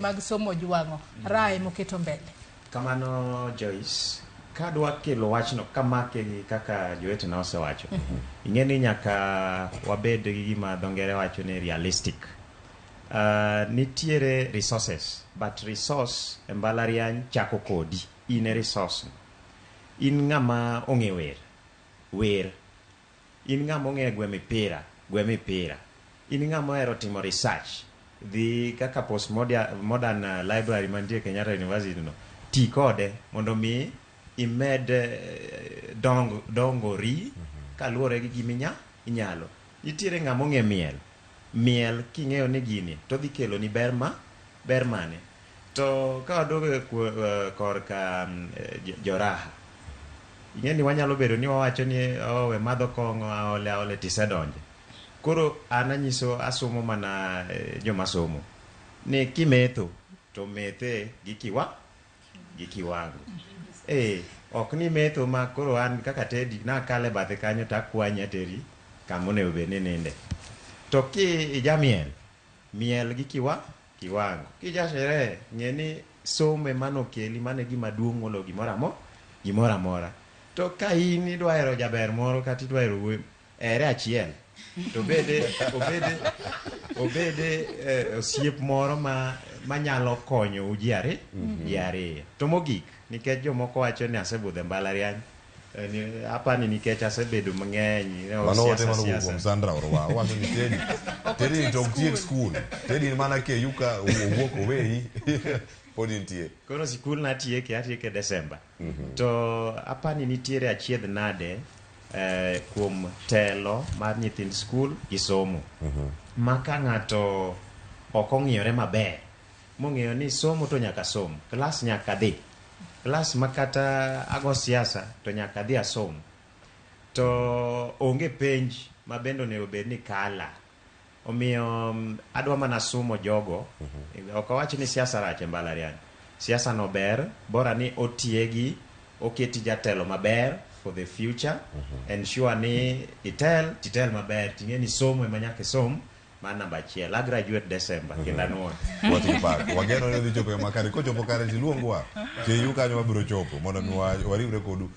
Mag somo ojwang'o raha emoketo mbele. Kamano Joyce, kadwa kelo wachno kamake gi kaka jowetena osewacho, ing'e ni nyaka wabed gi gima dho ngere wacho ni realistic. Nitiere resources, but resource e mbalariany chako kodi, in e resource. In ng'ama ong'e wer, wer. In ng'ama ong'e gwe mipira, gwe mipira. In ng'ama ohero timo research, dhi kaka postmodern library mantie Kenyatta University no, ti kode mondo mi imed dong, dongori kaluwore gi gima inyalo. Nitiere ng'ama ong'e miel, miel king'eyo ni gini to dhi keloni ber ma ber mane. To ka waduogo korka joraha, ing'e ni wanyalo bedo ni wawacho ni oh, we madho kong'o aole aole tisedonje. Koro an anyiso asomo mana joma somo ni kimetho to methe gi kiwa gi kiwango. Ok ni metho ma koro an kaka Teddy nakale bathe kanyo to akwanyi ateri kama onego bed ni ninde. To ki ijamiel, miel gi kiwango. Kija sherehe, ng'e ni somo ema nokeli, mano e gima duong' moloyo gimoro amora. To ka in idwa hero jaber moro kata idwa hero wuoyi, ere achiel. To obede osiep moro manyalo konyo ji ariyo. To mogik, nikech jomoko wacho ni asebudho e mbalariany, apani nikech asebedo mang'eny, Mano ote siasa, mano siasa. kuom Sandra Orwa, owacho ni Teddy, Teddy to ok tiek skul. Teddy mana KU ka owuok oweyi, pod intie. Koro sikul natieke, atieke Desemba. To apani nitiere achiedh nade kuom telo mar nyithind skul gi somo. Ma ka ng'ato ok ong'iyore maber, mong'eyo ni somo to nyaka som, klas nyaka dhi. Klas ma kata ago siasa to nyaka dhi asom. To onge penj ma bende onego bed ni kala. Omiyo adwa mana sumo jogo. Ok awach ni siasa rach e mbalariany. Siasa no ber, bora ni otiegi, oketi jatelo maber for the future. Ensure ni itel, titel maber, ting'e ni somo ema nyaka isom, mar namba achiel. A graduate December, kendo anuoyo. Wati pak. Wageno ni odhi chopo e makare. Kochopo kare tiluongwa. KU kanyo wabiro chopo mondo mi wariwre kodu.